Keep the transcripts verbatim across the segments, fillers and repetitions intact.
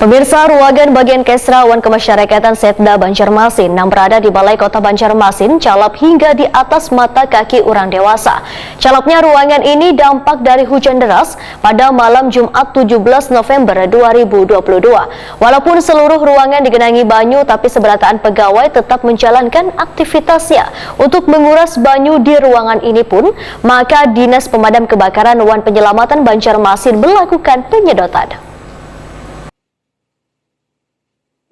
Pemirsa, ruangan bagian Kesra wan Kemasyarakatan Setda Banjarmasin nang berada di Balai Kota Banjarmasin calap hingga di atas mata kaki urang dewasa. Calapnya ruangan ini dampak dari hujan deras pada malam Jumat tujuh belas November dua ribu dua puluh dua. Walaupun seluruh ruangan digenangi banyu, tapi seberataan pegawai tetap menjalankan aktivitasnya. Untuk menguras banyu di ruangan ini pun, maka Dinas Pemadam Kebakaran wan Penyelamatan Banjarmasin melakukan penyedotan.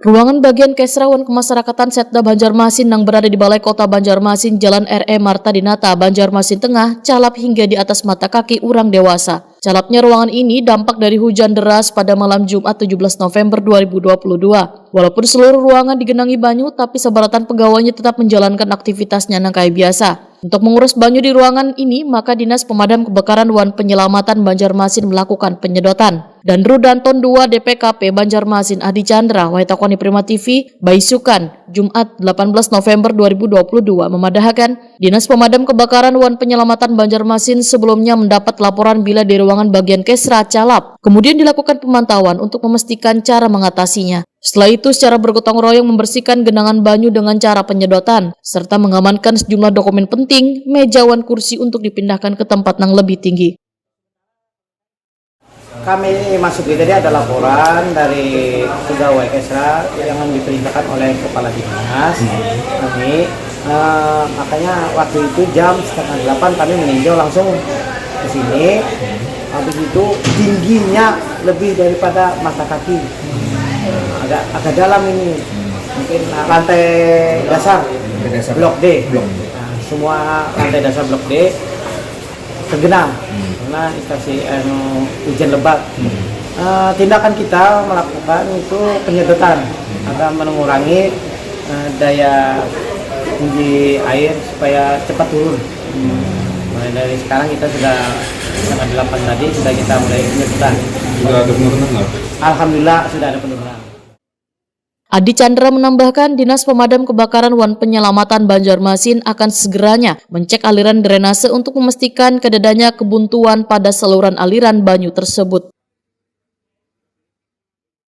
Ruangan bagian Kesra wan Kemasyarakatan Setda Banjarmasin nang berada di Balai Kota Banjarmasin, Jalan R E Marta Dinata, Banjarmasin Tengah, calap hingga di atas mata kaki urang dewasa. Calapnya ruangan ini dampak dari hujan deras pada malam Jumat tujuh belas November dua ribu dua puluh dua. Walaupun seluruh ruangan digenangi banyu, tapi sabarataan pegawainya tetap menjalankan aktivitasnya nang kaya biasa. Untuk menguras banyu di ruangan ini, maka Dinas Pemadam Kebakaran wan Penyelamatan Banjarmasin melakukan penyedotan. Danru Danton dua D P K P Banjarmasin Adi Chandra, wahai takoni Prima T V, baisukan, Jumat delapan belas November dua ribu dua puluh dua, memadahakan, Dinas Pemadam Kebakaran wan Penyelamatan Banjarmasin sebelumnya mendapat laporan bila di ruangan bagian Kesra calap. Kemudian dilakukan pemantauan untuk memastikan cara mengatasinya. Setelah itu, secara bergotong royong membersihkan genangan banyu dengan cara penyedotan, serta mengamankan sejumlah dokumen penting, meja wan kursi untuk dipindahkan ke tempat yang lebih tinggi. Kami masuk ini tadi ada laporan dari pegawai Kesra yang diperintahkan oleh kepala dinas. Kami, eh, makanya waktu itu jam setengah delapan kami meninjau langsung ke sini. Habis itu tingginya lebih daripada mata kaki. Agak agak dalam ini. Mungkin lantai dasar. Lantai dasar. Blok D. Blok. Nah, semua lantai dasar blok D tergenang karena instalasi anu, hujan lebat. Eh, tindakan kita melakukan itu penyedotan agar mengurangi, eh, daya tinggi air supaya cepat turun. Mulai dari sekarang kita sudah setengah delapan tadi sudah kita mulai penyedotan. Sudah ada penurunan nggak? Alhamdulillah sudah ada penurunan. Adi Chandra menambahkan, Dinas Pemadam Kebakaran wan Penyelamatan Banjarmasin akan segeranya mencek aliran drainase untuk memastikan kadadanya kebuntuan pada saluran aliran banyu tersebut.